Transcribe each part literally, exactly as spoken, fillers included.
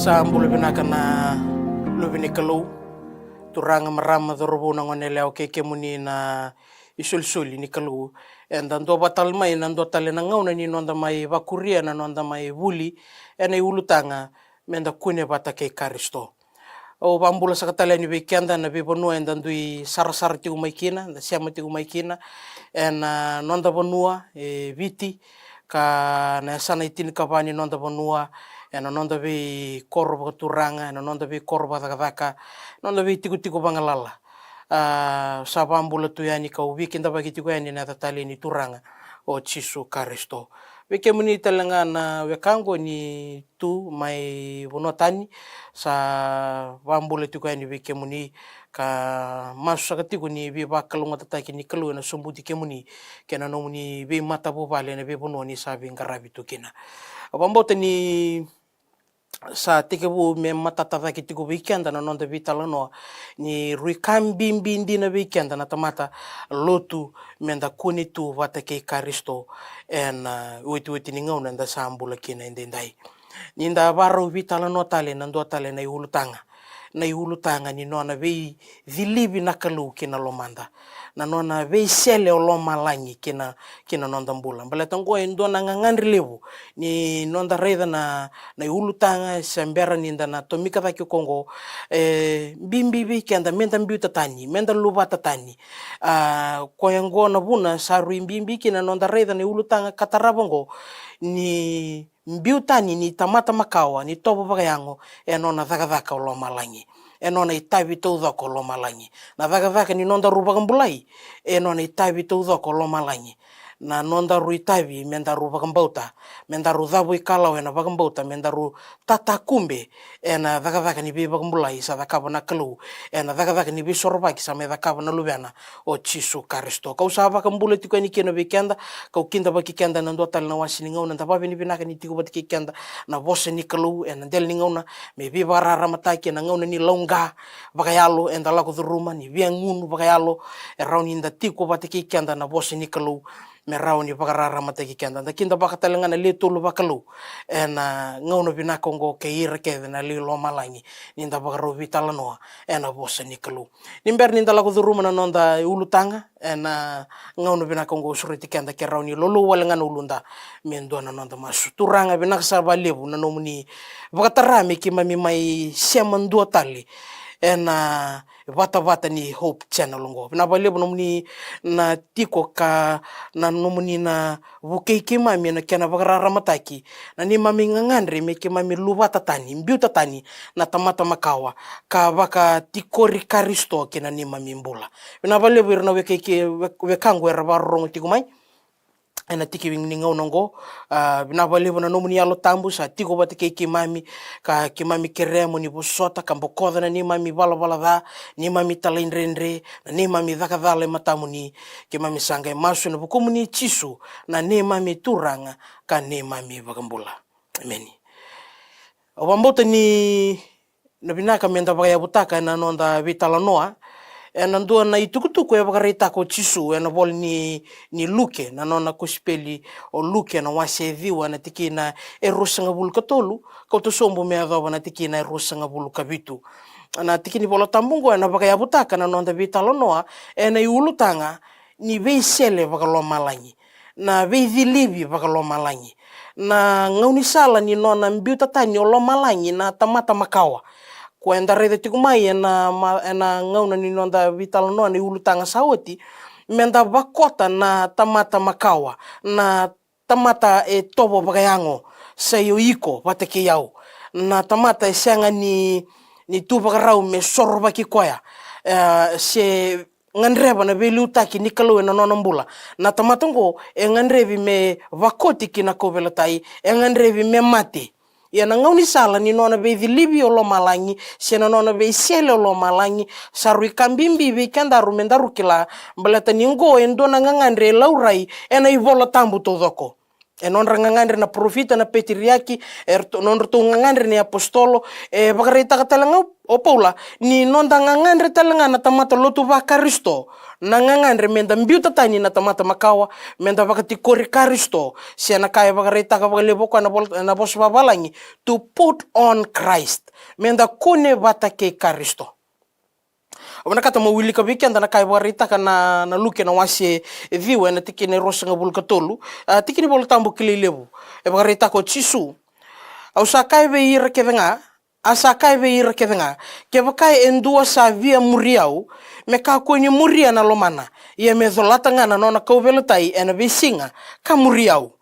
Sa bula vinaka na luve ni Kalou, turaga, marama, cauravou, na goneyalewa kei kemuni na isolisoli ni Kalou. Eda dua vata tale mai na dua tale na gauna ni noda mai vakuria na noda mai vuli ena iulutaga, meda kune vata kei Karisito. Au vabula saka tale yani vei keda na veivanua eda dui sarasara tiko mai kina, da sema tiko mai kina ena noda vanua e Viti, ka na yasana e tinikava ni noda vanua, ena noda veikoro vakaturaga, ena noda veikoro vakacakacaka, noda veitikotiko vagalala. A, sa vabula tu yani kau veikidavaki tiko yani ena yaca talei ni Turaga o Jisu Karisito. Vei kemuni tale ga na wekaqu ni tu mai vanua tani, sa vabula tiko yani vei kemuni, ka masu saka tiko ni veivakalougatataki ni Kalou ena sobuti kemuni kei na nomuni veimatavuvale ena veivanua ni sa veiqaravi tu kina. Au vabauta ni sa tekivu me matata cake tiko vei keda na noda veitalanoa, ni rui ka bibi dina vei keda na tamata lotu, meda kune tu vata kei Karisito ena, a, iotioti ni gauna eda sa bula kina edaidai. Ni da vakarau veitalanoa tale na dua tale na iulutaga, na iulutaga ni nona veicilivi na Kalou ki na lomada, na nona veisele o lomalagi ki na, ki na noda bula. Baleta oqo e dua na gagadre levu ni noda raica na, na iulutaga se bera ni da na tomika cake ko oqo, e bibi vei keda meda biuta tani, meda luvata tani. A, koya oqo na vuna sa rui bibi kina na noda raica na iulutaga ka tarava oqo, ni biu tani ni tamata makawa, ni tovo vakayago, e nona cakacaka o lomalagi, e nona itavi taucoko o lomalagi. Na cakacaka ni nodaru vakabulai, e nona itavi taucoko o lomalagi. Na nodaru itavi me daru vakabauta, me daru cavuikalawa ena vakabauta, me daru tatakube ena cakacaka ni veivakabulai sa cakava na Kalou, ena cakacaka ni veisorovaki sa mai cakava na Luvena o Jisu Karisito. Kau sa vakabula tiko yani kina vei keda, kau kidavaki keda ena dua tale na wase ni gauna, da vakavinavinaka ni tiko vata kei keda na vosa ni Kalou ena dela ni gauna, me veivakararamataki ena gauna ni lauqa vakayalo eda lako curuma, ni viagunu vakayalo, e rawa ni da tiko vata kei keda na vosa ni Kalou, me rawa ni vakararamataki keda. Da kidavaka tale ga na le tolu vakalou ena gauna vinaka oqo kei ira kece na lewe i lomalagi, ni da vakarau veitalanoa ena vosa ni Kalou. Ni bera ni da lako curuma na noda ulutaga ena gauna vinaka oqo, au sureti keda ke rawa ni lolou wale ga na uluda me dua na noda masu. Turaga, vinaka sara vakalevu na nomuni vakatara me keimami mai sema dua tale ena vatavata ni Hope Channel oqo. Vinaka vakalevu nomuni na tiko ka na nomuni na vukei keimami ena kena vakararamataki na neimami gagadre me keimami luvata tani, biuta tani na tamata makawa, ka vakatikori Karisito ki na neimami bula. Vinaka vakalevu ira na wekei ke, wek-, wekaqu era vakarorogo tiko mai ena tiki ni gauna oqo. A, vinaka vakalevu na nomuni Yalo Tabu sa tiko vata kei keimami, ka keimami kerea mo ni vosota ka bokoca na neimami valavala ca, neimami talaidredre, na neimami caka cala e matamuni. Keimami sa qai masu ena vukumuni Jisu, na neimami Turaga ka neimami Vakabula. Emeni. Au vakabauta ni na vinaka meda vakayavutaka ena noda veitalanoa ena dua na itukutuku e vakaraitaka o Jisu ena vola ni, ni Luke, na nona kosipeli o Luke, na wase e ciwa, na tikina e ruasagavulu ka tolu, kauta sobu me yacova na tikina e ruasagavulu ka vitu. Na tiki ni Vola Tabu oqo ena vakayavutaka na noda veitalanoa ena iulutaga ni veisele vakalomalagi, na veicilivi vakalomalagi, na gaunisala ni nona biuta tani o lomalagi na tamata makawa. Ko eda raica tiko mai ena ma-, ena gauna ni noda veitalanoa na iulutaga sa oti, meda vakota na tamata makawa, na tamata e tovo vakayago, sa i o iko vata kei au, na tamata e sega ni, ni tu vakarau me sorovaki koya, e, se gadreva na veiliutaki ni Kalou ena nona bula. Na tamata oqo e gadrevi me vakoti ki na kauveilatai, e gadrevi me mate. Ia na gaunisala ni nona veicilivi o lomalagi se na nona veisele o lomalagi sa rui ka bibi vei kedaru me daru kila, baleta ni oqo e dua na gagadre e laurai ena iVola Tabu taucoko. E nodra gagadre na parofita, na peteriaki, e ratou, nodratou gagadre na iapositolo. E vakaraitaka tale ga o Paula ni noda gagadre tale ga na tamata lotu vaKarisito, na gagadre meda biuta tani na tamata makawa, meda vakatikori Karisito, se na ka e vakaraitaka vakalevu o koya na vol-, na vosa vavalagi, to put on Christ, meda kune vata kei Karisito. Au vinakata mo wilika vei keda na ka e vakaraitaka na, na Luke na wase e ciwa ena tikina e ruasagavulu ka tolu, a, tikina ni Vola Tabu kilai levu. E vakaraitaka o Jisu: Au sa kaya vei ira kece ga, a sa kaya vei ira kece ga, kevaka e dua sa via muri au, me kakua ni muria na lomana, ia me colata ga na nona kauveilatai ena veisiga, ka muri au.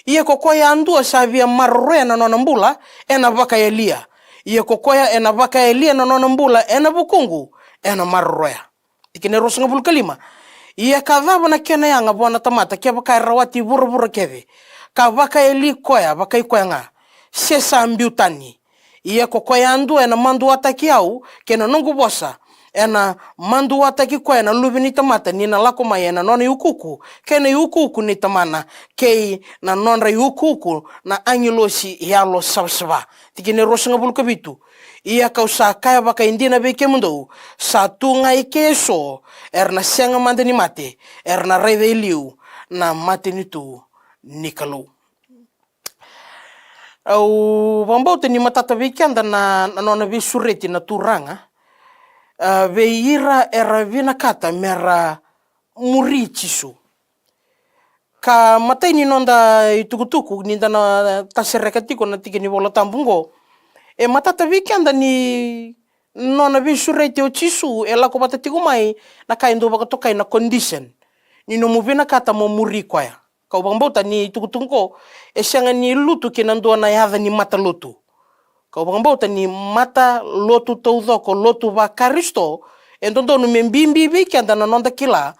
Ia ko koya yadua sa via maroroya na nona bula, ena vakayalia. Ia ko koya ena vakayalia na nona bula ena vukuqu, ena maroroya. Tikina e ruasagavulu ka lima. Ia ka cava na kena yaga vua na tamata kevaka e rawati vuravura kece, ka vakayali koya vakai koya ga, se sa biu tani? Ia ko koya yadua ena maduataki au kei na noqu vosa, ena maduataki koya na Luve ni tamata ni na lako mai ena nona iukuuku, kei na iukuuku ni Tamana, kei na nodra iukuuku na agilosi yalosavasava. Tikina e ruasagavulu ka vitu. Ia kau sa kaya vakaidina vei kemudou, sa tu ga eke eso era na sega mada ni mate, era na raica e liu na matanitu ni Kalou. Au vakabauta ni matata vei keda na, na nona veisureti na Turaga, a, vei ira era vinakata mera muri Jisu. Ka matai ni noda itukutuku, ni da na tasereka tiko na tiki ni Vola Tabu oqo, e matata vei keda ni nona veisureti o Jisu e lako vata tiko mai na ka e dau vakatokai na condition, ni nomu vinakata mo muri koya. Kau vakabauta ni tukutuku oqo e sega ni lutu ki na dua na yaca ni matalotu. Kau vakabauta ni matalotu taucoko, lotu vaKarisito, e dodonu me bibi vei keda na noda kila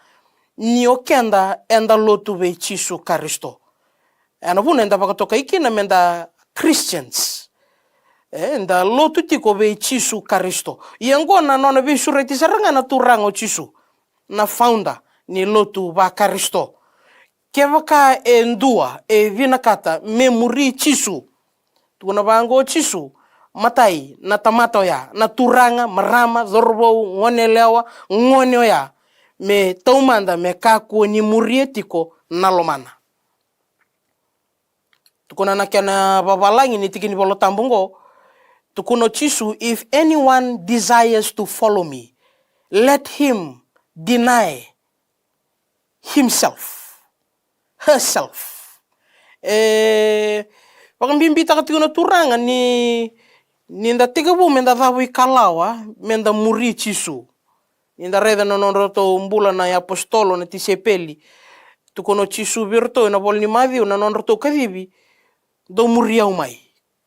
ni o keda eda lotu vei Jisu Karisito. E na vuna eda vakatokai kina meda Christians. E, eda lotu tiko vei Jisu Karisito. Ia oqo na nona veisureti sara ga na Turaga o Jisu, na founder ni lotu vaKarisito. Kevaka e dua e vinakata me muri Jisu, tukuna vaqo o Jisu, matai na tamata oya, na turaga, marama, cauravou, goneyalewa, gone oya, me taumada me kakua ni muria tiko na lomana. Tukuna na kena vavalagi ni tiki ni Vola Tabu oqo, tukuna o Jisu, "If anyone desires to follow me, let him deny himself, herself." E vakabibitaka tiko na Turaga ni, ni da tekivu meda cavuikalawa meda muri Jisu. Ni da raica na nodratou bula na iapositolo, na tisaipeli. Tukuna o Jisu vei iratou ena vola ni Maciu na nodratou kacivi, "Dou muri au mai.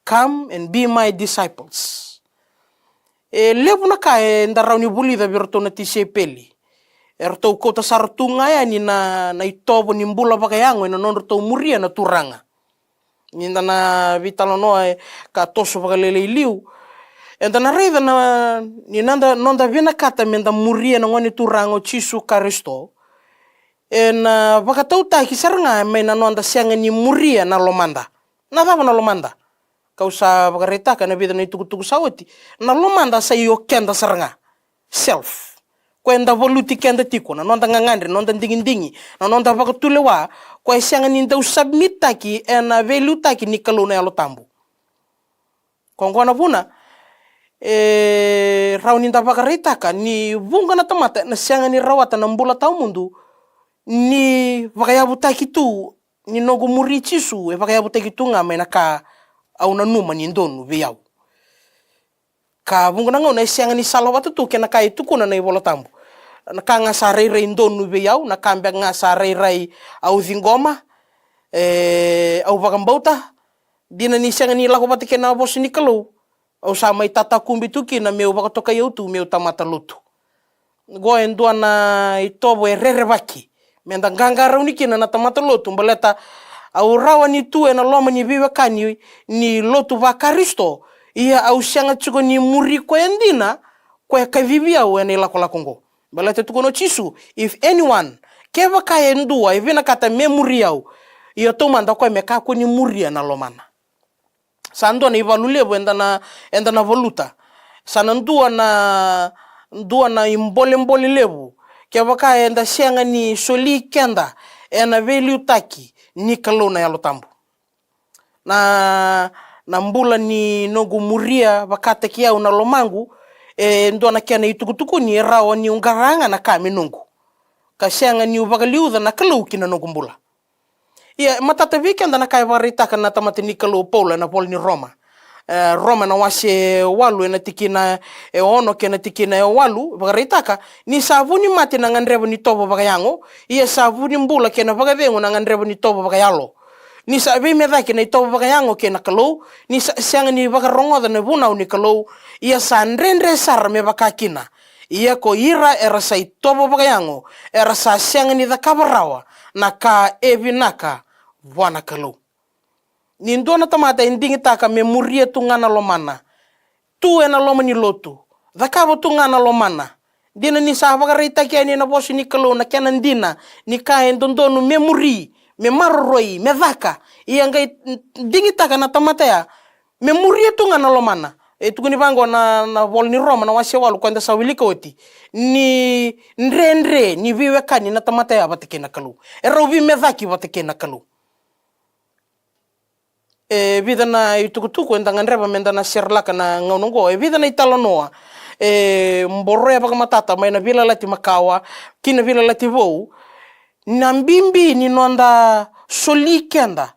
Come and be my disciples." E levu na ka eda rawa ni vulica vei iratou na tisaipeli. Eratou kauta sara tu ga yani na, na itovo ni bula vakayago ena nodratou muria na Turaga. Ni da na veitalanoa e ka toso vakalailai liu, eda na raica na, ni noda, noda vinakata meda muria na Gone Turaga o Jisu Karisito, ena vakatautaki sara ga mai na noda sega ni muria na lomada. Na cava na lomada? Kau sa vakaraitaka ena vica na itukutuku sa oti. Na lomada sa i o keda sara ga. Self. Koya eda valuti keda tiko, na noda gagadre, na noda digidigi, na noda vakatulewa, koya e sega ni dau submit-taki ena veiliutaki ni Kalou na Yalo Tabu. Ko oqo na vuna e rawa ni da vakaraitaka ni vuqa na tamata ena sega ni rawata na bula tawamudu ni vakayavutaki tu, ni noqu muri Jisu e vakayavutaki tu ga mai na ka au nanuma ni donu vei au. Ka vuqa na gauna e sega ni salavata tu kei na ka e tukuna na iVola Tabu. Na ka ga sa rairai donu vei au, na ka beka ga sa rairai au ciqoma, e, au vakabauta, dina ni sega ni lako vata kei na vosa ni Kalou, au sa mai tatakubi tu kina meu vakatokai au tu meu tamata lotu. Oqo e dua na itovo e rerevaki meda qaqarauni kina na tamata lotu, baleta au rawa ni tu ena loma ni veiwekani ni lotu vaKarisito, ia au sega tiko ni muri koya dina, koya kacivi au ena ilakolako oqo. Baleta tukuna o Jisu, "If anyone," kevaka e dua e vinakata me muri au, Ia taumada o koya me kakua ni muria na lomana. Sa dua na ivalu levu eda na, eda na valuta. Sa na dua na, dua na ibolebole levu kevaka eda sega ni soli keda ena veiliutaki ni Kalou na Yalo Tabu. Na, na bula ni noqu muria vakataki au na lomaqu, e dua na kena itukutukuni e rawa niu qara ga na ka me noqu, ka sega niu vakaliuca na Kalou ki na noqu bula. Ia, e matata vei keda na ka e vakaraitaka na tamata ni Kalou o Paula ena vola ni Roma. E, Roma na wase walu ena tikina e ono kei na tikina e walu, vakaraitaka: Ni sa vu ni mate na gadreva ni tovo vakayago, ia sa vu ni bula kei na vakacegu na gadreva ni tovo vakayalo. Ni sa veimecaki na itovo vakayago kei na Kalou, ni sa sega ni vakarogoca na vunau ni Kalou, ia sa dredre sara me vaka kina. Ia ko ira era sa itovo vakayago era sa sega ni cakava rawa na ka e vinaka vua na Kalou. Ni dua na tamata e digitaka me muria tu ga na lomana, tu ena loma ni lotu, cakava tu ga na lomana. Dina ni sa vakaraitaki yani ena vosa ni Kalou na kena dina ni ka e dodonu me muri, me maroroi, me caka. Ia qai digitaka na tamata ya me muria tu ga na lomana. E tukuni vaqo na, na vola ni Roma na wase walu ko eda sa wilika oti, ni dredre, ni veiwekani na tamata ya vata kei na Kalou. E rau veimecaki vata kei na Kalou. E vica na itukutuku eda gadreva meda na serelaka na gauna oqo. E vica na italanoa e boroya vakamatata mai na Veiyalayalati Makawa ki na Veiyalayalati Vou, na bibi ni noda soli keda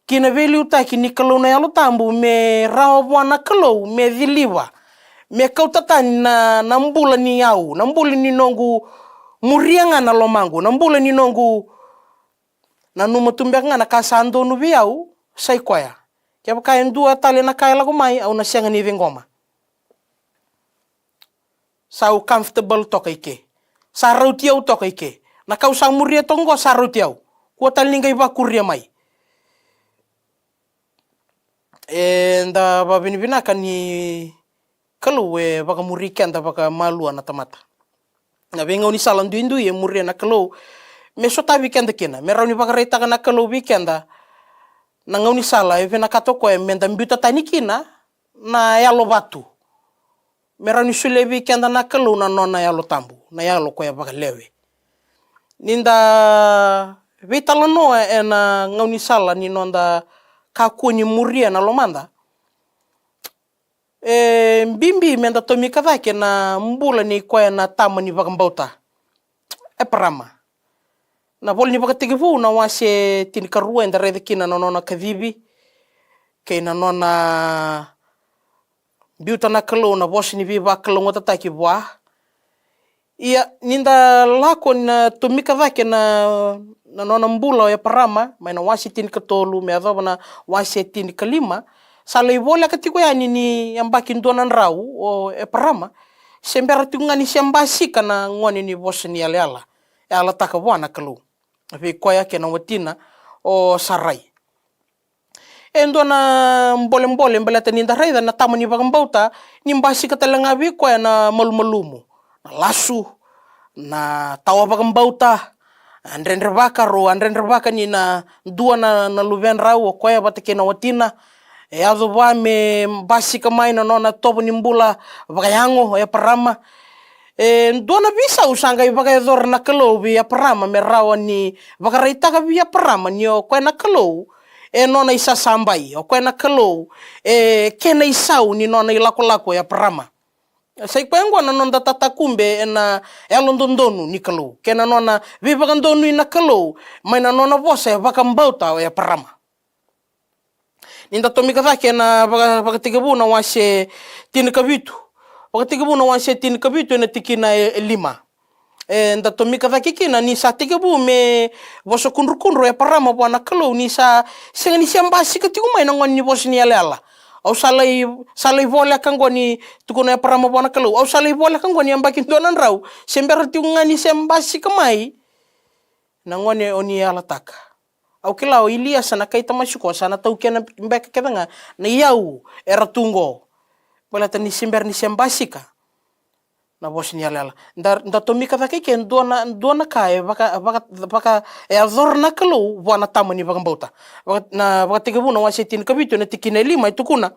ki na veiliutaki ni Kalou na Yalo Tabu me rawa vua na Kalou me ciliva, me kauta tani na, na bula ni yau, na bula ni noqu muria ga na lomaqu, na bula ni noqu nanuma tu beka ga na ka sa donu vei au, sa i koya. Kevaka e dua tale na ka e lako mai, au na sega ni ciqoma. Sa au comfortable toka i ke. Sa rauti au toka i ke. Na ka au sa muria toka oqo sa rauti au. Kua tale ni qai vakuria mai. Eda vakavinavinaka ni Kalou e vakamuri keda vakamalua na tamata. Na veigaunisala duidui e muria na Kalou me sotavi keda kina, me rawa ni vakaraitaka na Kalou vei keda na gaunisala e vinakata o koya meda biuta tani kina na yalo vatu. Me rawa ni solia vei keda na Kalou na nona Yalo Tabu, na yalo koya vakalewe. Ni da veitalanoa ena gaunisala ni noda kakua ni muria na lomada, e bibi meda tomika cake na bula nei koya na tama ni vakabauta, Eparama. Na vola ni Vakatekivu na wase tinikarua eda raica kina na nona kacivi kei na nona biuta na Kalou na vosa ni veivakalougatataki vua. Ia, ni da lako na tomika cake na, na nona bula o Eparama mai na wase tinikatolu me yacova na wase tinikalima, sa lai voleka tiko yani ni yabaki dua na drau o Eparama, se bera tiko ga ni se basika na gone ni vosa ni yalayala e yalataka vua na Kalou vei koya kei na watina o Sarai. E dua na bolebole baleta ni da raica na tama ni vakabauta ni basika tale ga vei koya na malumalumu, na lasu, na tawa vakabauta. A dredrevaka, rau a dredrevaka ni na dua na, na luvedrau o koya vata kei na watina. E yaco vua me basika mai na nona tovo ni bula vakayago o Eparama. E dua na veisau sa qai vakayacora na Kalou vei Eparama me rawa ni vakaraitaka vei Eparama ni o koya na Kalou e nona isasabai, o koya na Kalou e kena isau ni nona ilakolako o Eparama. Sa i koya oqo na noda tatakube ena yalododonu ni Kalou kei na nona veivakadonui na Kalou mai na nona vosa e vakabauta o Eparama. Ni da tomika cake na Vaka, Vakatekivu na wase tinikavitu. Vakatekivu na wase tinikavitu ena tikina e, e lima. E da tomika cake kina ni sa tekivu me vosa kudrukudru o Eparama vua na Kalou ni sa sega ni se basika tiko mai na gone ni vosa ni yalayala. Au sa lai, sa lai voleka oqo ni tukuna o Eparama vua na Kalou. Au sa lai voleka oqo ni yabaki dua na drau. Se bera tiko ga ni se basika mai na gone o ni yalataka. Au kila o Iliasa na kai Tamasiko sa na taukena beka kece ga na iyau era tu oqo. Baleta ni se bera ni se basika na vosa ni yalayala. Da, da tomika cake ke dua na, dua na ka e vaka, vaka, vaka, e yacora na Kalou vua na tama ni vakabauta. Vaka, na Vakatekivu na wase tinikavitu na tikina e lima e tukuna: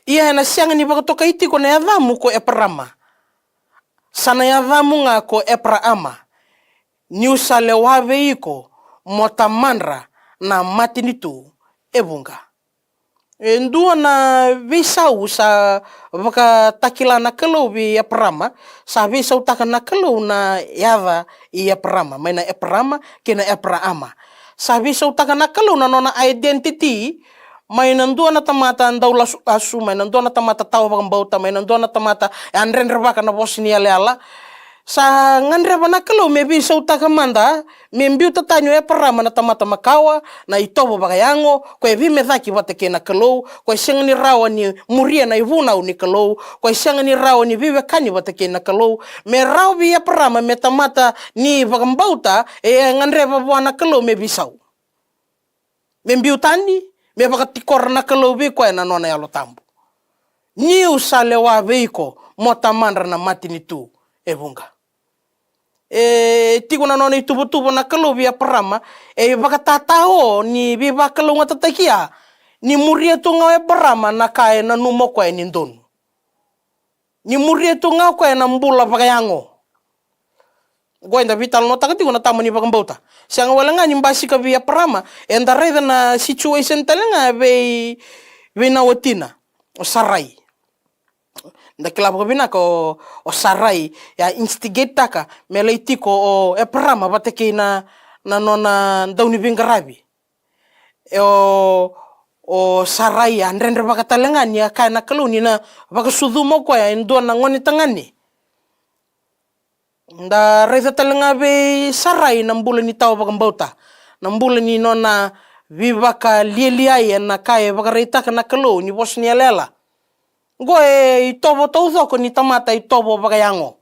Ia ena sega ni vakatokai tiko na yacamu ko Eparama. Sa na yacamu ga ko Eparaama. Niu sa lewa vei iko mo tamadra na matanitu e vuqa. E dua na veisau sa vakatakila na Kalou vei Eparama, sa veisautaka na Kalou na yaca i Eparama, mai na Eparama kei na Eparaama. Sa veisautaka na Kalou na nona identity, mai na dua na tamata dau lasulasu, mai na dua na tamata tawa vakabauta, mai na dua na tamata e a dredrevaka na vosa ni yalayala. Sa gadreva na Kalou me veisautaka mada, me biuta tani o Eparama na tamata makawa, na itovo vakayago, ko e veimecaki vata kei na Kalou, ko e sega ni rawa ni muria na ivunau ni Kalou, ko e sega ni rawa ni veiwekani vata kei na Kalou. Me rawa vei Eparama me tamata ni vakabauta, e gadreva vua na Kalou me veisau. Me biu tani, me vakatikora na Kalou vei koya na nona Yalo Tabu. Niu sa lewa vei iko mo tamadra na matanitu e vuqa. E tiko na nona ituvatuva na Kalou vei Eparama, e ivakatatao ni veivakalougatataki a, ni muria tu ga o Eparama na ka e nanuma o koya ni donu. Ni muria tu ga o koya na bula vakayago. Qo eda veitalanoataka tiko na tama ni vakabauta. Sega wale ga ni basika vei Eparama, eda raica na situation tale ga vei, vei na watina, o Sarai. Da kila vakavinaka o, o Sarai, e a instigate-taka me lai tiko o Eparama vata kei na, na nona dauniveiqaravi. E o, o Sarai a dredrevaka tale ga ni a kaya na Kalou ni na vakasucuma o koya e dua na gonetagane. Da raica tale ga vei Sarai na bula ni tawa vakabauta, na bula ni nona veivakalialiai ena ka e vakaraitaka na Kalou ni vosa ni yalayala. Qo e itovo taucoko ni tamata itovo vakayago.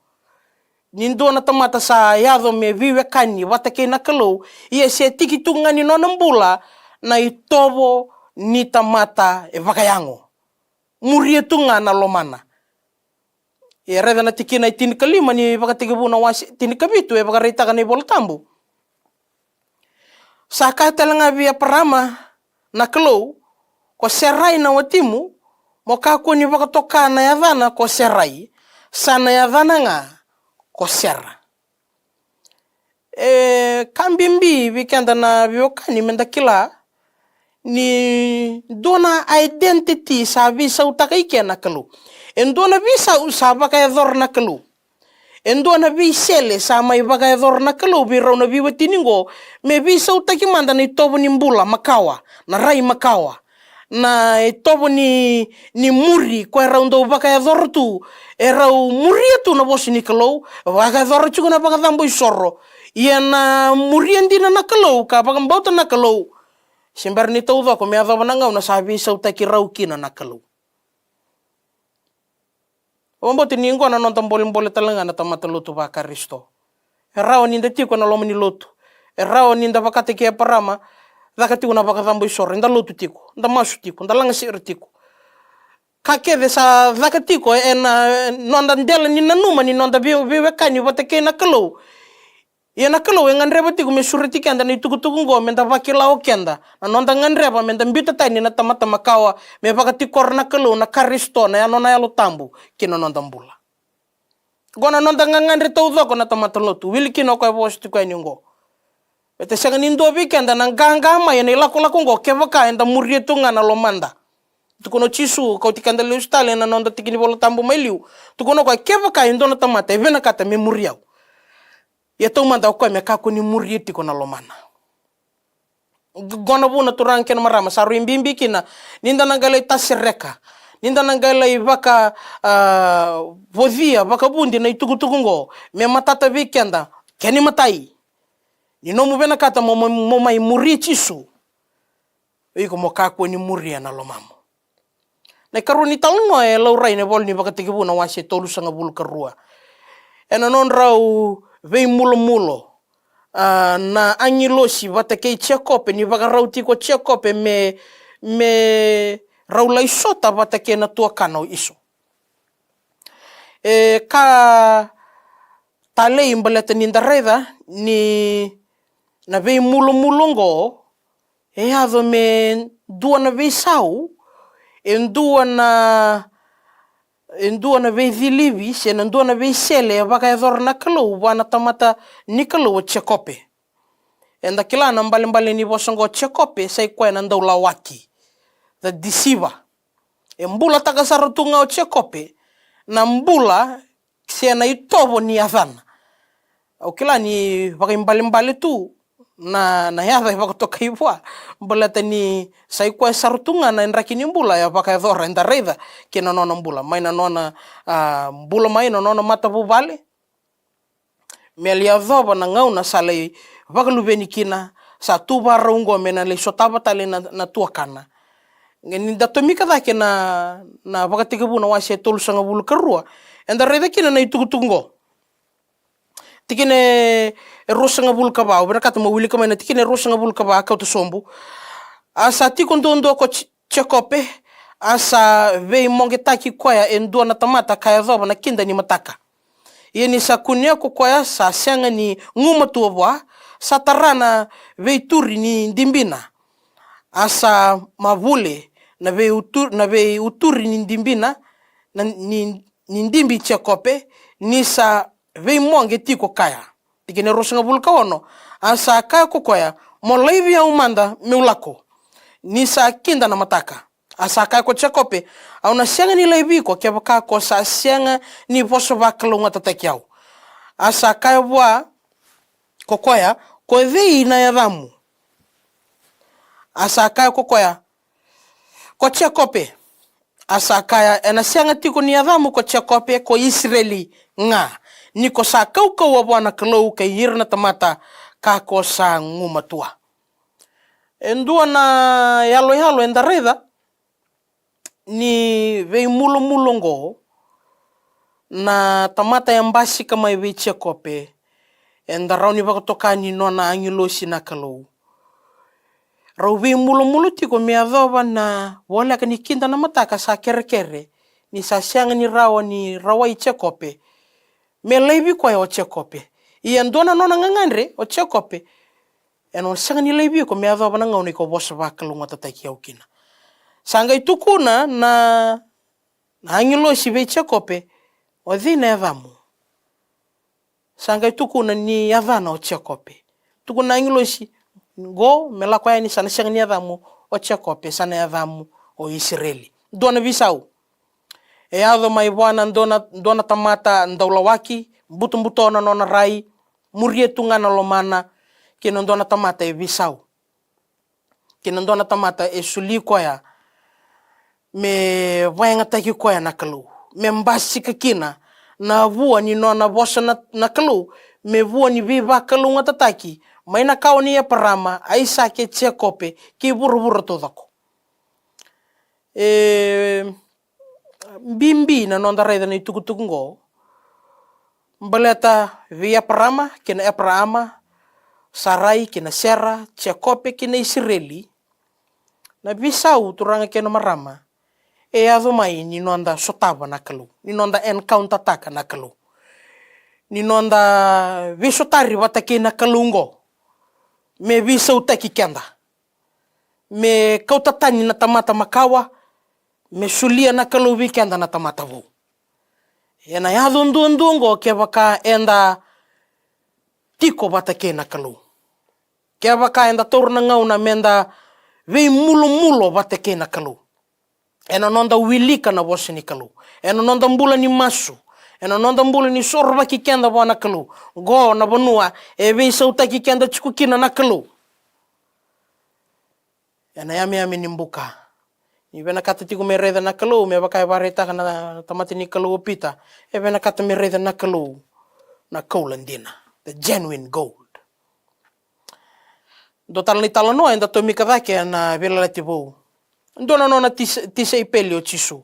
Ni dua na tamata sa yaco me veiwekani vata kei na Kalou, ia se tiki tu ga ni nona bula na itovo ni tamata e vakayago. Muria tu ga na lomana. E raica na tikina e tinikalima ni Vakatekivu na wase tinikavitu, e vakaraitaka na iVola Tabu. Sa kaya tale ga vei Eparama na Kalou, ko Serai na watimu, mo kakua ni vakatoka na yacana ko Serai, sa na yacana ga ko Sera. E ka bibi vei keda na veiwekani me da kila ni dua na identity sa veisautaka i ke na Kalou. E dua na veisau sa vakayacora na Kalou. E dua na veisele sa mai vakayacora na Kalou vei rau na veiwatini qo, me veisautaki mada na itovo ni bula makawa, na rai makawa, na itovo ni, ni muri ko e rau dau vakayacora tu, e rau muria tu na vosa ni Kalou, vakayacora tiko na vakacabo isoro. Ia na muria dina na Kalou ka vakabauta na Kalou, se bera ni taucoko me yacova na gauna sa veisautaki rau kina na Kalou. Vakabauta ni qo na noda bolebole tale ga na tamata lotu vaKarisito. E rawa ni da tiko ena loma ni lotu. E rawa ni da vakataki Eparama, caka tiko na vakacabo isoro, eda lotu tiko, da masu tiko, da lagasere tiko. Ka kece sa caka tiko ena noda dela ni nanuma ni noda vei, veiwekani vata kei na Kalou. Ia na Kalou e gadreva tiko me sureti keda na itukutuku qo, me da vakila o keda na noda gadreva me da biuta tani na tamata makawa, me vakatikora na Kalou na Karisito, na ya, nona Yalo Tabu ki na noda bula. Qo na noda gagadre taucoko na tamata lotu, wili kina o koya vosa tiko yani qo. Baleta sega ni dua vei keda na qaqa mai ena ilakolako qo kevaka eda muria tu ga na lomada. Tukuna o Jisu, kauti keda lesu tale ena noda tiki ni Vola Tabu mai liu. Tukuna o koya, kevaka e dua na tamata e vinakata me muri au, ia taumada o koya me kakua ni muria tiko na lomana. Qo na vuna, turaga kei na marama, sa rui bibi kina ni da na qai lai tasereka, ni da na qai lai vaka, a, vocia, vakavudi na itukutuku qo me matata vei keda. Kena imatai, ni nomu vinakata mo, mo, mo mai muri Jisu, o iko mo kakua ni muria na lomamu. Na ikarua ni talanoa e laurai ena ivola ni Vakatekivu na wase tolusagavulu karua. Ena nodrau veimulamulo, a, na agilosi vata kei Jekope, ni vakarau tiko o Jekope me, me rau lai sota vata kei na tuakana o Iso. E ka talei baleta ni da raica ni na veimulumulu oqo e yaco me dua na veisau, e dua na, e dua na veicilivi se na dua na veisele e vakayacora na Kalou vua na tamata ni Kalou o Jekope. Eda kila na balebale ni vosa oqo o Jekope sa i koya na daulawaki, the deceiver. E bulataka sara tu ga o Jekope na bula se na itovo ni yacana. Au kila ni vakaibalebale tu na, na yaca e vakatokai vua, baleta ni sa i koya sara tu ga na draki ni bula e vakayacora, eda raica kei na nona bula mai na nona, a, bula mai na nona matavuvale, me lai yacova na gauna sa lai vakaluveni kina, sa tu vakarau oqo me na lai sotava tale na, na tuakana. Ni da tomika cake na, na Vakatekivu na wase e tolusagavulu ka rua, eda raica kina na itukutuku oqo. Tikina e ruasagavulu ka va, au vinakata mo wilika mai na tikina e ruasagavulu ka va, kauta sobu. A sa tiko duadua ko Je-, Jekope, a sa veimoqetaki koya e dua na tamata ka yacova na kida ni mataka. Ia ni sa kunea ko koya sa sega ni gumatua vua, sa tara na veituri ni dibina. A sa mavule na veiutu-, na veiuturi ni dibina, na, ni, ni dibi Jekope, ni sa veimoqe tiko kaya. Tikina e ruasagavulu ka ono, a sa kaya ko koya, mo laivi au mada meu lako, ni sa kida na mataka. A sa kaya ko Jekope, au na sega ni laivi iko kevaka ko sa sega ni vosa vakalougatataki au. A sa kaya vua ko koya, ko cei na yacamu? A sa kaya ko koya, ko Jekope. A sa kaya, ena sega tiko ni yacamu ko Jekope, ko Isireli ga, ni ko sa kaukauwa vua na Kalou kei ira na tamata ka ko sa gumatua. E dua na yaloyalo eda raica ni veimulumulu oqo, na tamata e basika mai vei Jekope, eda rawa ni vakatoka ni nona agilosi na Kalou. Rau veimulumulu tiko me yacova na voleka ni kida na mataka sa kerekere, ni sa sega ni rawa ni rawai Jekope, me laivi koya o Jekope. Ia dua na nona gagadre o Jekope, ena sega ni laivi iko me yacova na gauna iko vosa vakalougatataki au kina. Sa qai tukuna na, na agilosi vei Jekope, o cei na yacamu? Sa qai tukuna ni yacana o Jekope. Tukuna na agilosi, qo me lako yani, sa na sega ni yacamu o Jekope, sa na yacamu o Isireli. Dua na veisau e yaco mai vua na dua na, dua na tamata daulawaki, butobuto na nona rai, muria tu ga na lomana, kei na dua na tamata e veisau, kei na dua na tamata e soli koya me vakayagataki koya na Kalou, me basika kina na vua ni nona vosa na, na Kalou, me vua ni veivakalougatataki mai na kawa nei Eparama, Aisake, Jekope, kei vuravura taucoko. E bibi na noda raica na itukutuku oqo baleta vei Eparama kei na Eparaama, Sarai kei na Sera, Jekope kei na Isireli. Na veisau, turaga kei na marama, e yaco mai ni noda sotava na Kalou, ni noda encounter-taka na Kalou, ni noda veisotari vata kei na Kalou oqo, me veisautaki keda, me kauta tani na tamata makawa, me solia na Kalou vei keda na tamata vou. Ena yaco duadua oqo kevaka eda tiko vata kei na Kalou. Kevaka eda taura na gauna meda veimulumulo vata kei na Kalou, ena noda wilika na vosa ni Kalou, ena noda bula ni masu, ena noda bula ni sorovaki keda vua na Kalou. Qo na vanua e veisautaki keda tiko kina na Kalou. Ena yameyame ni buka, ni vinakata tiko me raica na Kalou, me vaka e vakaraitaka na tamata ni Kalou o Pita, e vinakata me raica na Kalou na koula dina, the genuine gold. Dua tale na italanoa eda tomika cake ena Veiyalayalati Vou. Dua na nona tis-, tisaipeli o Jisu.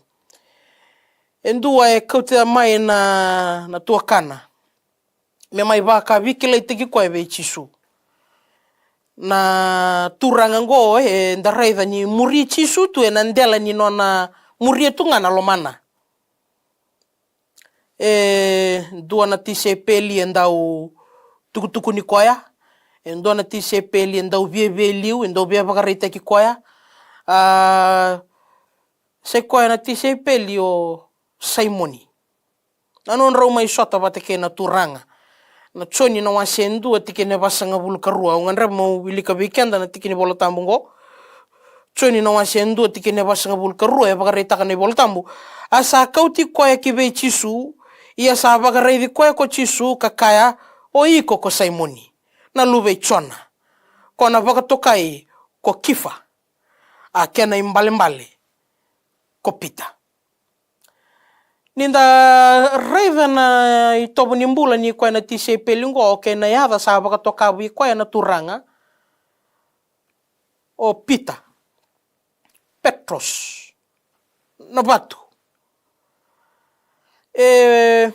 E dua e kauta mai na, na tuakana me mai vakaveikilaitaki koya vei Jisu. Na turaga oqo eda raica ni muri Jisu tu ena dela ni nona muria tu ga na lomana. E dua na tisaipeli e dau tukutukuni koya, e dua na tisaipeli e dau viavialiu, e dau via vakaraitaki koya. A, sai koya na tisaipeli o Saimoni. Na nodrau mai sota vata kei na Turaga. Na Joni na wase e dua tikina e vasagavulu ka rua. Au gadreva meu wilika vei keda na tikina ni Vola Tabu oqo. Joni na wase e dua tikina e vasagavulu ka rua, e vakaraitaka na iVola Tabu: A sa kauti koya ki vei Jisu, ia sa vakaraici koya ko Jisu ka kaya, O iko ko Saimoni, na luve i Jona, ko na vakatokai ko Kifa, a kena ibalebale ko Pita. Ni da raica na itovo ni bula ni koya na tisaipeli oqo kei na yaca sa vakatoka vei koya na Turaga, o Pita, Petros, na vatu. E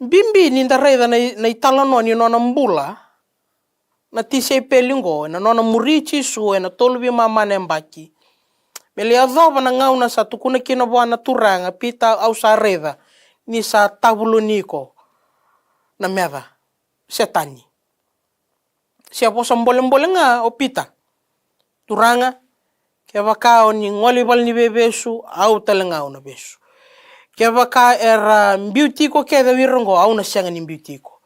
bibi ni da raica na i-, na italanoa ni nona bula na tisaipeli oqo, ena nona muri Jisu ena tolu veimama na yabaki, me lai yacova na gauna sa tukuna kina vua na Turaga, Pita, au sa raica ni sa tavuloni iko na meca, Setani. Se a vosa bolebole ga o Pita: Turaga, kevaka o ni gole i valeniveivesu, au tale ga au na vesu. Kevaka era biuti iko kece o ira oqo, au na sega ni biuti iko.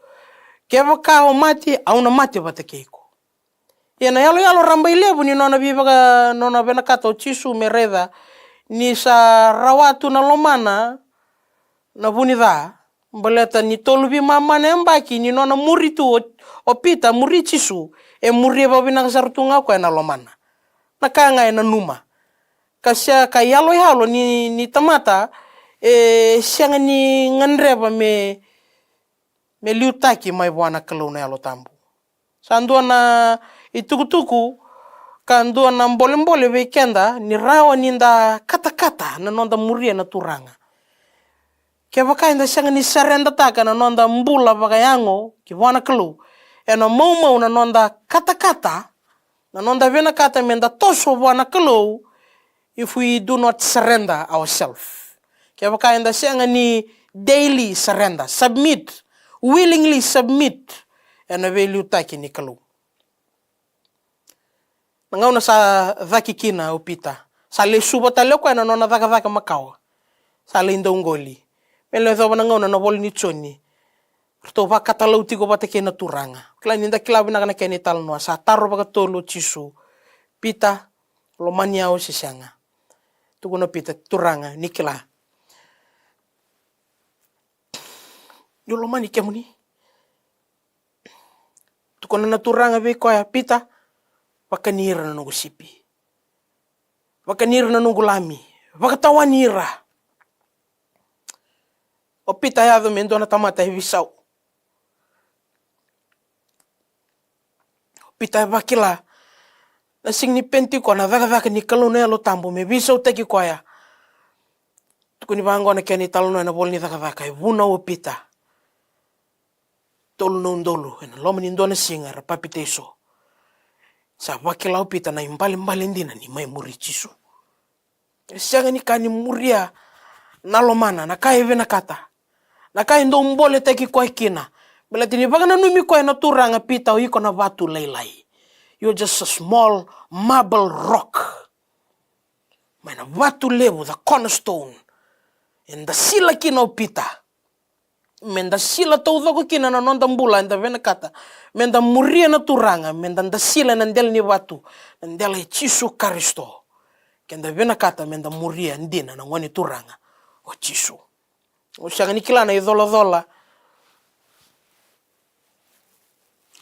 Kevaka o mate, au na mate vata kei iko. Ia na yaloyalo rabailevu ni nona veivaka, nona vinakata o Jisu me raica ni sa rawa tu na lomana na vu ni ca, baleta ni tolu veimama na yabaki ni nona muri tu o, o Pita, muri Jisu, e muria vakavinaka sara tu ga o koya na lomana. Na ka ga e nanuma. Ka sega, ka yaloyalo ni, ni tamata, e sega ni gadreva me, me liutaki mai vua na Kalou na Yalo Tabu. Sa dua na itukutuku ka dua na bolebole vei keda ni rawa ni da katakata na noda muria na Turaga. Kevaka eda sega ni saredataka na noda bula vakayago ki vua na Kalou, ena maumau na noda katakata, na noda vinakata me da toso vua na Kalou, if we do not surrender ourselves. Kevaka eda sega ni daily surrender, submit, willingly submit, ena veiliutaki ni Kalou. Na gauna sa caki kina o Pita, sa lesuva tale o koya na nona cakacaka makawa. Sa lai dau qoli. Me lai yacova na gauna na ivola ni Joni, ratou vakatalau tiko vata kei na Turaga. Kila ni da kila vinaka na kena italanoa, sa taro vakatolu o Jisu: Pita, lomani au se sega? Tukuna o Pita: Turaga, ni kila. Niu lomani kemuni. Tukuna na Turaga vei koya: Pita, vakani ira na noqu sipi. Vakani ira na noqu lami. Vakatawani ira. O Pita yaco me dua na tamata e veisau. O Pita e vakila na siga ni Penitiko na cakacaka ni Kalou na Yalo Tabu me veisautaki koya. Tukuni vaqo na kena italanoa ena ivola ni Cakacaka, e vunau o Pita. Tolu na udolu ena loma ni dua na siga era papitaiso. Sa vakila o Pita na ibalebale dina ni mai muri Jisu. E sega ni ka ni muria na lomana, na ka e vinakata, na ka e dau boletaki koya kina. Baleta ni vakananumi koya na Turaga: Pita, o iko na vatu lailai. You're just a small marble rock. Mai na vatu levu, the cornerstone. Eda sila kina o Pita. Meda sila taucoko kina na noda bula, eda vinakata meda muria na Turaga, meda dasila ena dela ni vatu, na dela i Jisu Karisito. Keda vinakata meda muria dina na Gone Turaga o Jisu. Au sega ni kila na icolacola,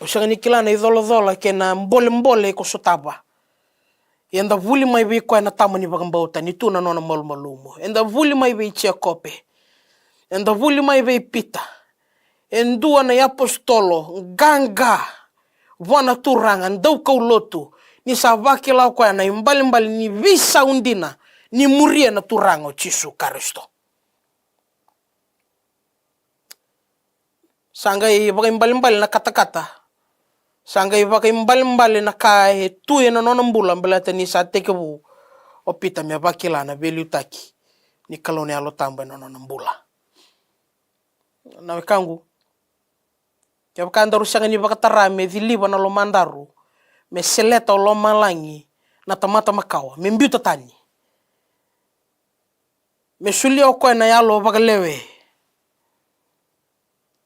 au sega ni kila na icolacola kei na bolebole ko sotava. Eda vuli mai vei koya na tama ni vakabauta ni tu na nona malumalumu. Eda vuli mai vei Jekope. Eda vuli mai vei Pita. E dua na iapositolo qaqa vua na Turaga, daukaulotu, ni sa vakila o koya na ibalebale ni veisau dina ni muria na Turaga o Jisu Karisito. Sa qai vakaibalebale na katakata. Sa qai vakaibalebale na ka e tu ena nona bula, baleta ni sa tekivu o Pita me vakila na veiliutaki ni Kalou na Yalo Tabu ena nona bula. Na wekaqu, kevaka daru sega ni vakatara me ciliva na lomadaru, me seleta o lomalagi na tamata makawa, me biuta tani, me solia o koya na yalo vakalewe,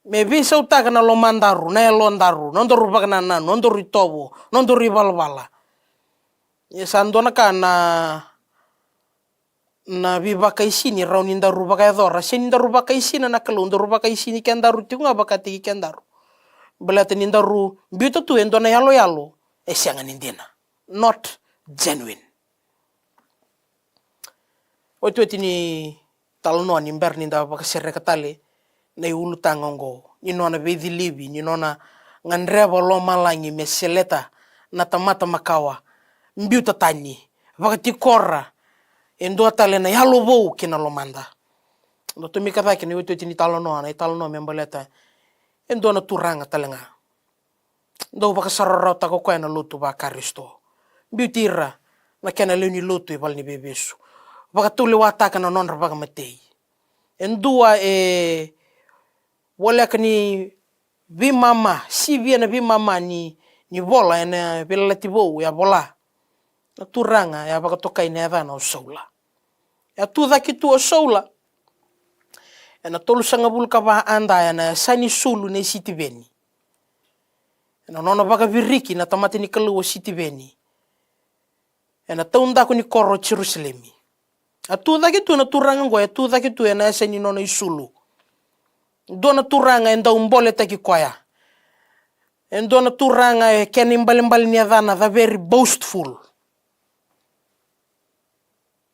me veisautaka na lomadaru, na yalodaru, nodaru vakanananu, nodaru itovo, nodaru ivalavala. Ia sa dua na ka na, na veivakaisini rawa ni daru vakayacora, se ni daru vakaisina na Kalou, daru vakaisini kedaru tiko ga vakataki kedaru. Baleta ni daru biuta tu e dua na yaloyalo e sega ni dina. Not genuine. Otioti ni talanoa ni bera ni da vakasereka tale na iulutaga oqo, ni nona veicilivi, ni nona gadreva lomalagi me seleta na tamata makawa, biuta tani, vakatikora e dua tale na yalo vou ki na lomada. Da tomika cake na iotioti ni talanoa, na italanoa me baleta e dua na turaga tale ga dau vakasarautaka o koya na lotu vaKarisito. Biuti ira na kena lewe ni lotu i valeniveivesu. Vakatulewataka na nodra vakamatei. E dua e voleka ni veimama, sivia na veimama ni, ni vola ena Veiyalayalati Vou, e a vola. Na turaga e a vakatokai na yacana o Saula. E a tu cake tu o Saula ena tolusagavulu ka va A.D. ena yasa ni sulu nei Sitiveni. Ena nona vakaviriki na tamata ni Kalou o Sitiveni ena taudaku ni koro o Jerusalemi. A tu cake tu na turaga oqo, e tu cake tu ena yasa ni nona isulu. Dua na turaga e dau boletaki koya. E dua na turaga e kena ibalebale ni yacana, the very boastful.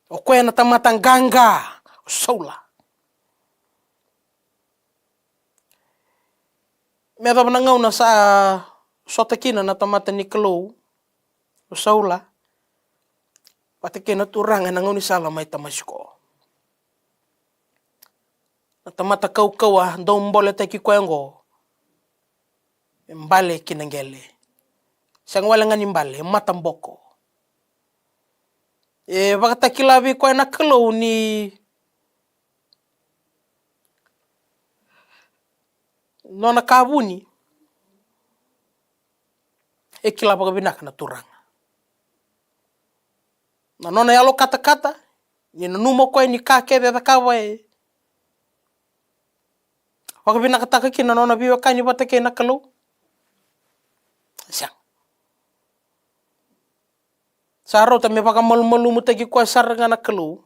O koya na tamata qaqa o Saula. Me yacova na gauna sa sota kina na tamata ni Kalou o Saula vata kei na Turaga ena gaunisala mai Tamasiko. Na tamata kaukauwa dau boletaki koya oqo e bale ki na qele. Sega wale ga ni bale, e mataboko. E vakatakila vei koya na Kalou ni nona ka vuni e kila vakavinaka na Turaga. Na nona yalo katakata, ni nanuma o koya ni ka kece e cakava e vakavinakataka kina na nona veiwekani vata kei na Kalou. Sega. Sa rauta me vakamalumalumutaki koya sara ga na Kalou.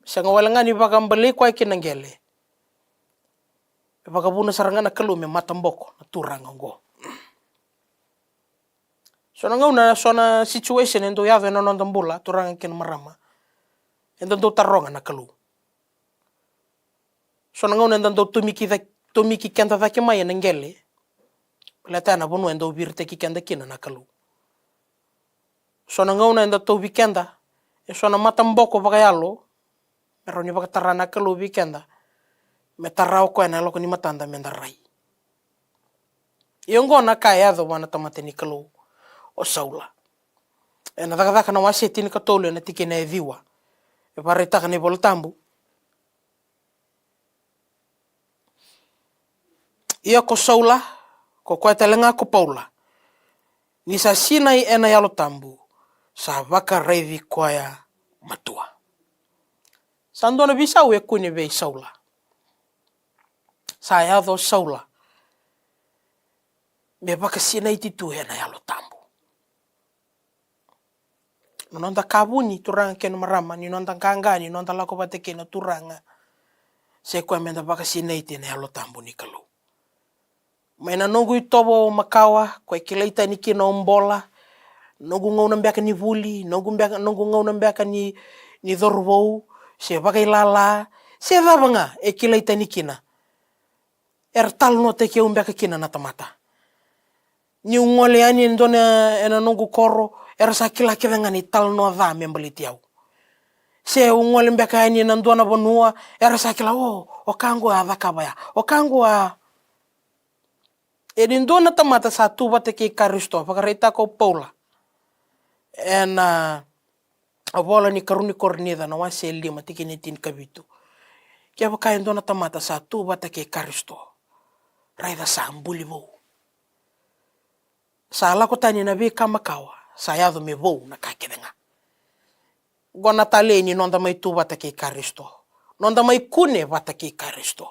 Sega wale ga ni vakabalei koya ki na qele. E vakavuna sara ga na Kalou me mataboko na turaga oqo. So na gauna, so na situation e dau yaco ena noda bula, turaga kei na marama, eda dau taroga na Kalou. So na gauna eda dau tomiki cake, tomiki keda cake mai ena qele. Baleta ya na vanua e dau viritaki keda kina na Kalou. So na gauna eda tauvi keda e so na mataboko vakayalo, me rawa ni vakatara na Kalou vei keda, me tara o koya na yaloka ni matada meda rai. Ia oqo na ka e yaco vua na tamata ni Kalou o Saula. Ena Cakacaka na wase tinikatolu ena tikina e ciwa, e vakaraitaka na iVola Tabu. Ia ko Saula, ko koya tale ga ko Paula, ni sa sinai ena Yalo Tabu, sa vakaraici koya matua. Sa dua na veisau e kune vei Saula. Sa yaco o Saula me vakasinaiti tu ena Yalo Tabu. Na noda ka vuni, turaga kei na marama, ni noda qaqa, ni noda lako vata kei na Turaga, sa i koya meda vakasinaiti ena Yalo Tabu ni Kalou. Mai na noqu itovo makawa, koya e kilai tani kina o Bola, noqu gauna beka ni vuli, noqu beka, noqu gauna beka ni, ni cauravou, se vakailala, se cava ga e kilai tani kina, era talanoataki au beka kina na tamata. Niu gole yani e dua na, ena noqu koro, era sa kila kece ga na italanoa ca me baleti au. Se au gole beka yani ena dua na vanua, era sa kila, o, o ka oqo a cakava ya, o ka oqo a. E ni dua na tamata sa tu vata kei Karisito, vakaraitaka o Paula ena, a, ivola ni Karua ni Korinica na wase e lima, tikina e tinikavitu. Kevaka e dua na tamata sa tu vata kei Karisito, raica sa buli vou. Sa lako tani na veika makawa, sa yaco me vou na ka kece ga. Qo na talei ni noda mai tu vata kei Karisito, noda mai kune vata kei Karisito.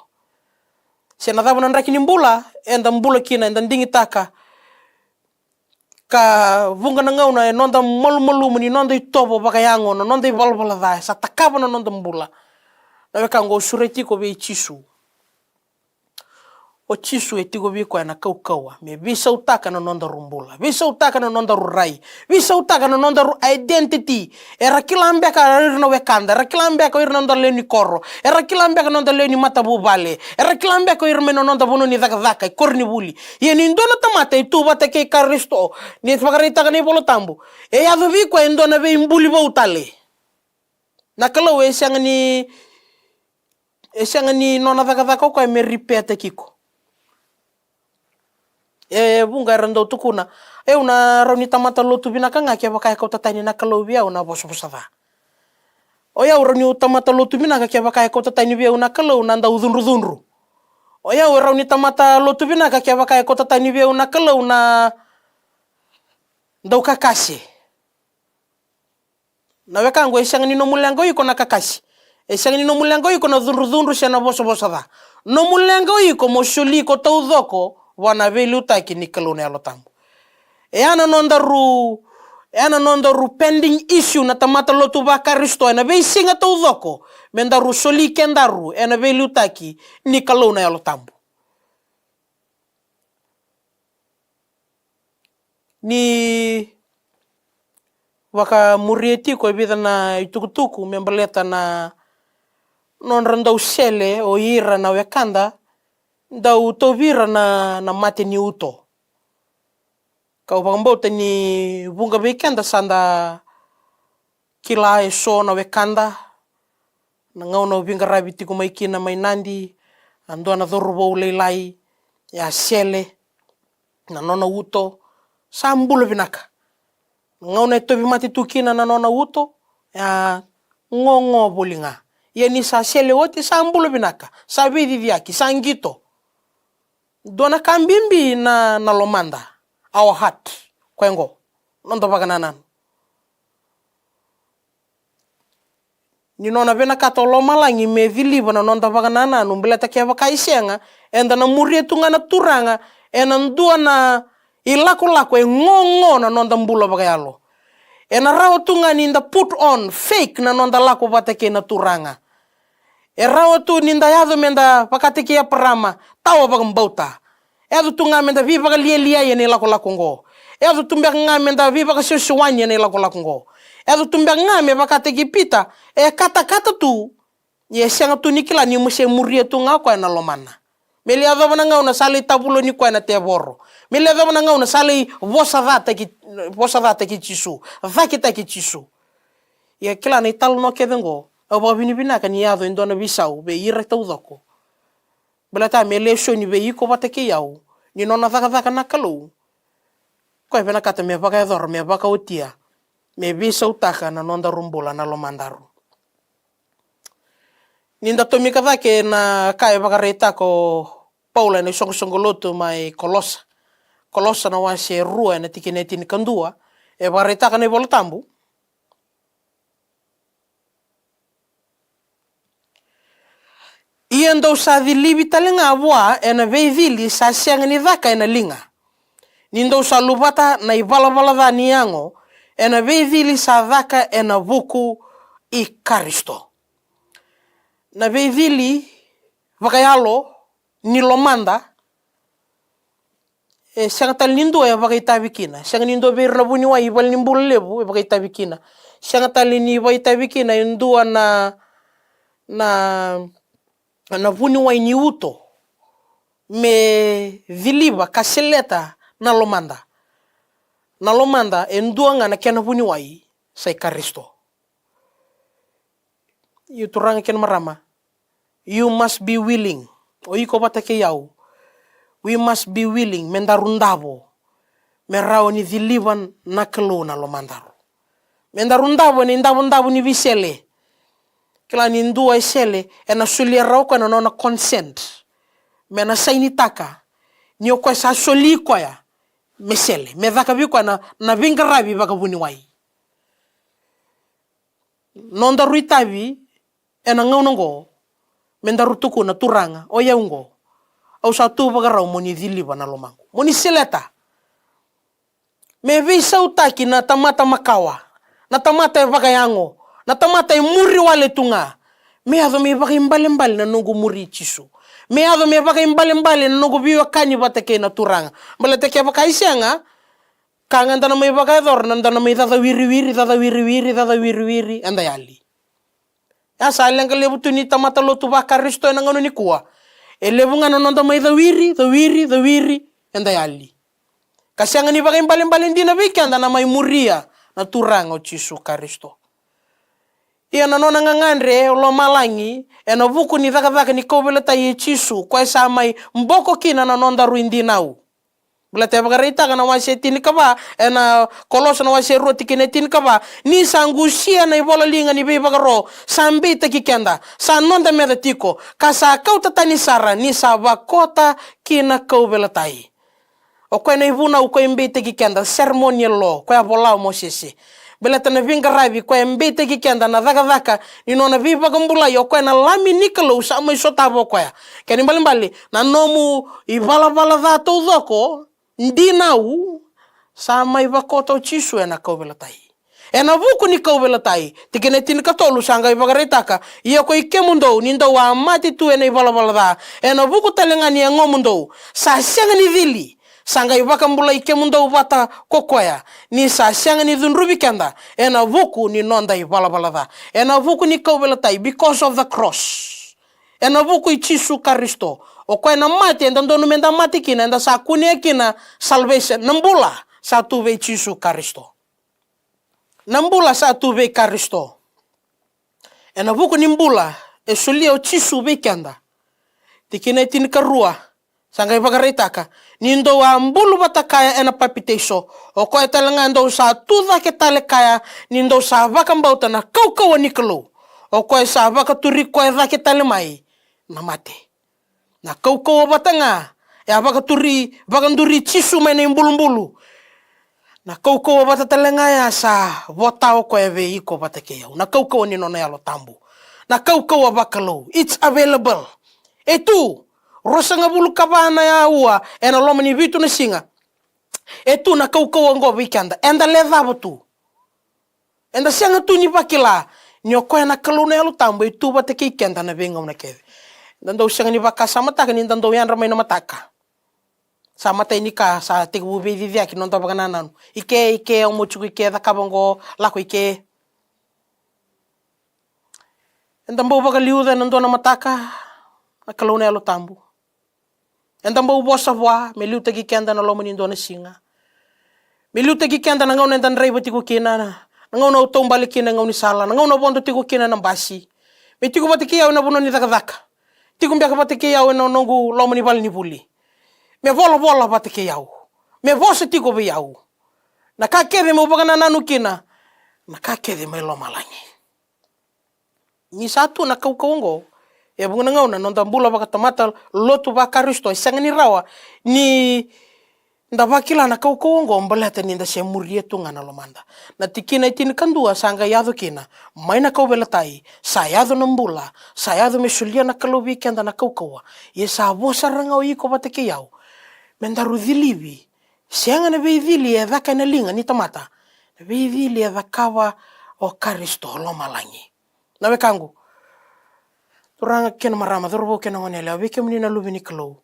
Se na cava na draki ni bula eda bula kina, eda digitaka, ka vuqa na gauna e noda malumalumu ni noda itovo vakayago, na noda ivalavala ca, e sa takava na noda bula. Na wekaqu, au sureti iko vei Jisu. O Jisu e tiko vei koya na kaukauwa me veisautaka na nodaru bula, veisautaka na nodaru rai, veisautaka na nodaru identity. Era kila beka o ira na wekada, era kila beka o ira na noda lewe ni koro, era kila beka na noda lewe ni matavuvale, era kila beka o ira mai na noda vanua ni cakacaka, e koronivuli. Ia ni dua na tamata e tu vata kei Karisito, ni vakaraitaka na iVola Tabu, e yaco vei koya e dua na veibuli vou tale. Na Kalou e sega ni, e sega ni nona cakacaka o koya me ripeataki iko. E vuqa era dau tukuna, au na rawa ni tamata lotu vinaka ga kevaka e kauta tani na Kalou vei au na vosavosa ca. O yau rawa ni tamata lotu vinaka kevaka e kauta tani vei au na Kalou na dau cudrucudru. O yau e rawa ni tamata lotu vinaka kevaka e kauta tani vei au na Kalou na dau kakase. Na wekaqu, e sega ni nomu leqa o iko na kakase. E sega ni nomu leqa o iko na cudrucudru se na vosavosa ca. Nomu leqa o iko mo soli iko taucoko vua na veiliutaki ni Kalou na Yalo Tabu. E a na nodaru, e a na nodaru pending issue na tamata lotu vaKarisito ena veisiga taucoko, me daru soli kedaru ena veiliutaki ni Kalou na Yalo Tabu. Ni vakamuria tiko e vica na itukutuku me baleta na nodra dau sele o ira na wekada dau tauvi ira na, na mate ni uto. Kau vakabauta ni vuqa vei keda sa da kila eso na wekada, na gauna au viqaravi tiko mai kina mai Nadi, a dua na cauravou lailai, e a sele na nona uto, sa bula vinaka. Na gauna e tauvimate tu kina na nona uto, e a gogo voli ga. Ia ni sa sele oti, sa bula vinaka, sa veiciciyaki, sa qito. Dua na ka bibi na, na lomada, our heart, koya oqo, noda vakanananu. Ni nona vinakata o lomalagi me ciliva na noda vakanananu, baleta kevaka e sega, eda na muria tu ga na Turaga ena dua na ilakolako e gogo na noda bula vakayalo. Ena rawa tu ga ni da put on fake na noda lako vata kei na Turaga. E rawa tu ni da yaco me da vakataki Eparama, tawa vakabauta. E yaco tu ga me da veivakalialiai ena ilakolako oqo. E yaco tu beka ga me da veivakasewasewani ena ilakolako oqo. E yaco tu beka ga me vakataki Pita, e katakata tu, ia e sega tu ni kila ni mo se muria tu ga o koya na lomana. Me lai yacova na gauna sa lai tavuloni koya na tevoro. Me lai yacova na gauna sa lai vosa cataki, vosa cataki Jisu, cakitaki Jisu. Ia kila na italanoa kece oqo, au vakavinavinaka ni yaco e dua na veisau vei ira taucoko. Baleta me lesoni vei iko vata kei au ni nona cakacaka na Kalou. Koya e vinakata me vakayacora, me vakaotia, me veisautaka na nodaru bula na lomadaru. Ni da tomika cake na ka e vakaraitaka o Paula ena isoqosoqo lotu mai Kolosa. Kolosa na wase e rua ena tikina e tinikadua, e vakaraitaka na iVola Tabu. Ia dou sa cilivi tale ga vua ena veicili sa sega ni caka ena liga. Ni dou sa luvata na ivalavala ca ni yago ena veicili sa caka ena vuku i Karisito. Na veicili vakayalo ni lomada, e sega tale ni dua e vakaitavi kina. Sega ni dua vei ira na vuniwai i valenibula levu e vakaitavi kina. Sega tale ni vakaitavi kina e dua na, na, na vuniwai ni uto me ciliva ka seleta na lomada. Na lomada e dua ga na kena vuniwai, sa i Karisito. Io turaga kei na marama, you must be willing. O iko vata kei au, we must be willing me daru davo, me rawa ni ciliva na Kalou na lomadaru. Me daru davo ena idavodavo ni veisele. Kila ni dua e sele, ena solia rawa o koya na nona consent, me na sainitaka ni o koya sa soli koya me sele, me caka vei koya na, na veiqaravi vakavuniwai. Nodaru itavi ena gauna oqo, me daru tukuna, Turaga, o yau oqo, au sa tu vakarau mo ni ciliva na lomaqu, mo ni seleta. Me veisautaki na tamata makawa, na tamata e vakayago, na tamata e muri wale tu ga. Me yaco me vakaibalebale na noqu muri Jisu. Me yaco me vakaibalebale na noqu veiwekani vata kei na Turaga. Baleta kevaka e sega, ka ga da na mai vakayacora na da na mai cacawiriwiri, cacawiriwiri, cacawiriwiri, eda yali. Ia sa leqa levu tu ni tamata lotu vaKarisito ena gauna nikua. E levu ga na noda mai cawiri, cawiri, cawiri, eda yali. Ka sega ni vakaibalebale dina vei keda na mai muria na Turaga o Jisu Karisito. Ia na nona gagadre o lomalagi ena vuku ni cakacaka ni kauveilatai i Jisu, koya sa mai boko kina na nodaru idinau. Baleta e vakaraitaka na wase tinikava, ena Kolosa na wase rua tikina e tinikava, ni sa qusia na ivolaliga ni veivakaro sa beitaki keda, sa noda meca tiko, ka sa kauta tani sara, ni sa vakota ki na kauveilatai. O koya na ivunau koya e beitaki keda, ceremonial law, koya a vola o Mosese. Baleta na veiqaravi koya e beitaki keda, na cakacaka ni nona veivakabulai, o koya na Lami ni Kalou sa mai sotava o koya. Kena ibalebale, na nomu ivalavala ca taucoko, dinau, sa mai vakota o Jisu ena kauveilatai. Ena vuku ni kauveilatai, tikina e tinikatolu sa qai vakaraitaka, ia koi kemudou ni dou a mate tu ena ivalavala ca, ena vuku tale ga ni yagomudou sa sega ni cili, sa qai vakabulai kemudou vata ko koya, ni sa sega ni cudruvi keda ena vuku ni noda ivalavala ca, ena vuku ni kauveilatai, because of the cross. Ena vuku i Jisu Karisito. O koya na mate eda dodonu meda mate kina, eda sa kunea kina salvation, na bula sa tu vei Jisu Karisito. Na bula sa tu vei Karisito. Ena vuku ni bula e solia o Jisu vei keda. Tikina e tinikarua sa qai vakaraitaka, ni dou a bulu vata kaya ena papitaiso, o koya tale ga dou sa tu cake tale kaya ni dou sa vakabauta na kaukauwa ni Kalou, o koya sa vakaturi koya cake tale mai na mate. Na kaukauwa vata ga e a vakaturi, vakaduri Jisu mai na ibulubulu. Na kaukauwa vata tale ga ya sa vota o koya vei iko vata kei au. Na kaukauwa ni nona Yalo Tabu. Na kaukauwa vakalou. It's available. E tu. Ruasagavulu ka va na aua ena loma ni vitu na siga. E tu na kaukauwa oqo vei keda. Eda lecava tu. Eda sega tu ni vakila ni o koya na Kalou na Yalo Tabu e tu vata kei keda na veigauna kece. Eda dau sega ni vakasamataka ni da dau yadra mai na mataka. Sa matai ni ka sa tekivu veiciciyaki na noda vakanananu. I ke, i ke, au mo tiko i ke, cakava oqo, lako i ke. Eda bau vakaliuca ena dua na mataka na Kalou na Yalo Tabu. Eda bau vosa vua me liutaki keda na loma ni dua na siga. Me liutaki keda na gauna eda draiva tiko kina, na gauna au taubale kina e gaunisala, na gauna au vodo tiko kina na basi. Me tiko vata kei au ena vanua ni cakacaka. Tiko beka vata kei au ena noqu loma ni valenivuli. Me volavola vata kei au. Me vosa tiko vei au. Na ka kece meu vakanananu kina, na ka kece mai lomalagi. Ni sa tu na kaukauwa oqo, e vuqa na gauna na noda bula vakatamata lotu vaKarisito e sega ni rawa ni da vakila na kaukauwa oqo baleta ni da se muria tu ga na lomada. Na tikina e tinikadua sa qai yaco kina mai na kauveilatai, sa yaco na bula, sa yaco me solia na Kalou vei keda na kaukauwa. Ia sa vo sara ga o iko vata kei au me daru cilivi. Sega na veicili e caka ena liga ni tamata, na veicili e cakava o Karisito lomalagi. Na wekaqu, turaga kei na marama, cauravou kei na goneyalewa, vei kemuni na luve ni Kalou,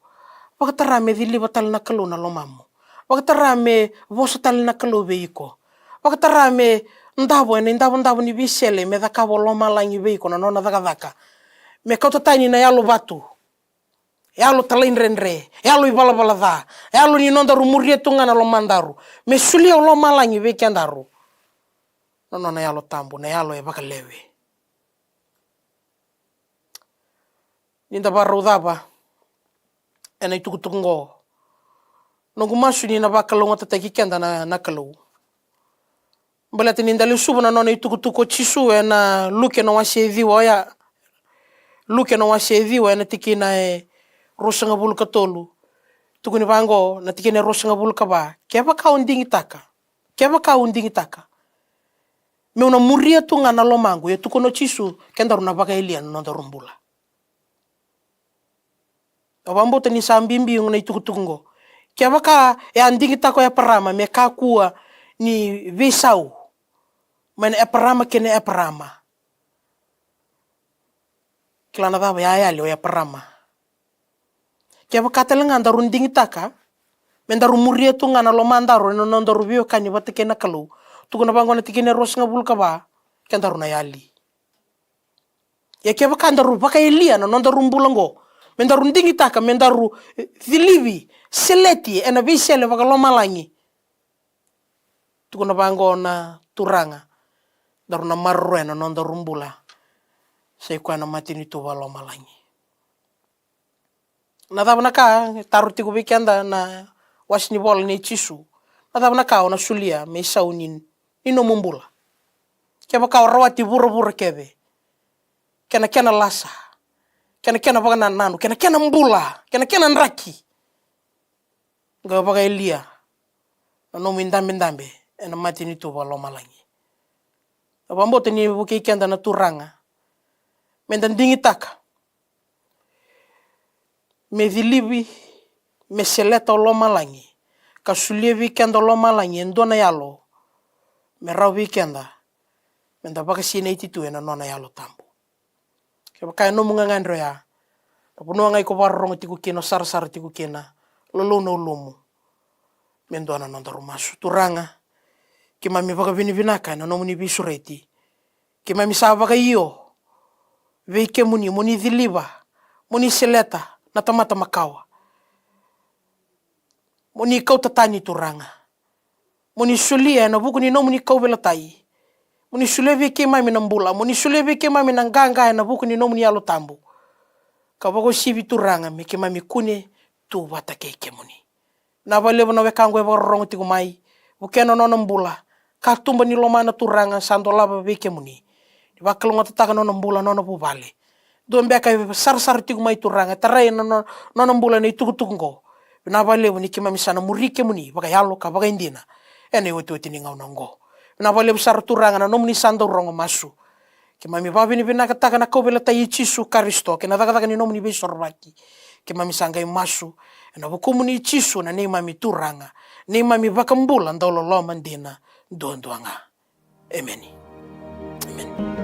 vakatara me ciliva tale na Kalou na lomamu. Vakatara me vosa tale na Kalou vei iko. Vakatara me davo ena idavodavo ni veisele me cakava o lomalagi vei iko na nona cakacaka. Me kauta tani na yalo vatu, yalo talaidredre, yalo ivalavala ca, yalo ni nodaru muria tu ga na lomadaru. Me solia o lomalagi vei kedaru na nona Yalo Tabu, na yalo e vakalewe. Ni da vakarau cava ena itukutuku oqo, noqu masu ni na vakalougatataki keda na, na Kalou. Baleta ni da lesuva na nona itukutuku o Jisu ena Luke na wase e ciwa oya. Luke na wase e ciwa ena tikina e ruasagavulu ka tolu. Tukuni vaqo na tikina e ruasagavulu ka va: Kevaka o digitaka, kevaka o digitaka meu na muria tu ga na lomaqu, e tukuna o Jisu, kedaru na vakayalia na nodaru bula. Au vakabauta ni sa bibi na itukutuku oqo. Kevaka e a digitaka o Eparama me kakua ni veisau mai na Eparama kei na Eparama, kila na cava e a yali o Eparama. Kevaka tale ga daru digitaka me daru muria tu ga na lomadaru ena nodaru veiwekani vata kei na Kalou, tukuna vaqo na tikina e ruasagavulu ka va, kedaru na yali. Ia kevaka daru vakayalia na nodaru bula oqo, me daru digitaka me daru, eh, cilivi, seleti ena veisele vakalomalagi, tukuna vaqo na Turaga, daru na maroroya na nodaru bula, sa i koya na matanitu vakalomalagi. Na cava na ka e taro tiko vei keda na wase ni vola nei Jisu? Na cava na ka o na solia me isau ni, ni nomu bula? Kevaka o rawati vuravura kece, kei na kena lasa, kei na kena vakanananu, kei na kena bula, kei na kena draki, qai vakayalia na nomu idabedabe ena matanitu vakalomalagi. Au vakabauta ni vukei keda na Turaga me da digitaka me cilivi, me seleta o lomalagi, ka solia vei keda o lomalagi e dua na yalo me rawa vei keda me da vakasinaiti tu ena nona Yalo Tabu. Kevaka e nomu gagadre oya, na vanua ga iko vakarorogo tiko kina, o sarasara tiko kina, lolou na ulumu. Me dua na nodaru masu. Turaga, keimami vakavinavinaka ena nomuni veisureti. Keimami sa vakaio vei kemuni mo ni ciliva, mo ni seleta na tamata makawa, mo ni kauta tani, Turaga. Mo ni solia ena vuku ni nomuni kauveilatai. Mo ni solia vei keimami na bula, mo ni solia vei keimami na qaqa ena vuku ni nomuni Yalo Tabu. Ka vakauasivi, Turaga, me keimami kune tu vata kei kemuni. Vinaka vakalevu na wekaqu e vakarorogo tiko mai, vukea na nona bula, katuba ni lomana, Turaga, sa dolava vei kemuni. Ni vakalougatataka na nona bula, na nona vuvale. Dua beka e sarasara tiko mai, Turaga, e tarai na no-, nona bula ena itukutuku oqo. Vinaka vakalevu ni keimami sa na muri kemuni vakayalo ka vakaidina ena iotioti ni gauna oqo. Vinaka vakalevu sara, Turaga, na nomuni sa dau rogo masu. Keimami vakavinavinakataka na kauveilatai i Jisu Karisito kei na cakacaka ni nomuni Veisorovaki. Keimami sa qai masu ena vukumuni Jisu, na neimami Turaga, neimami Vakabula dau loloma dina duadua ga. Emeni. Emeni.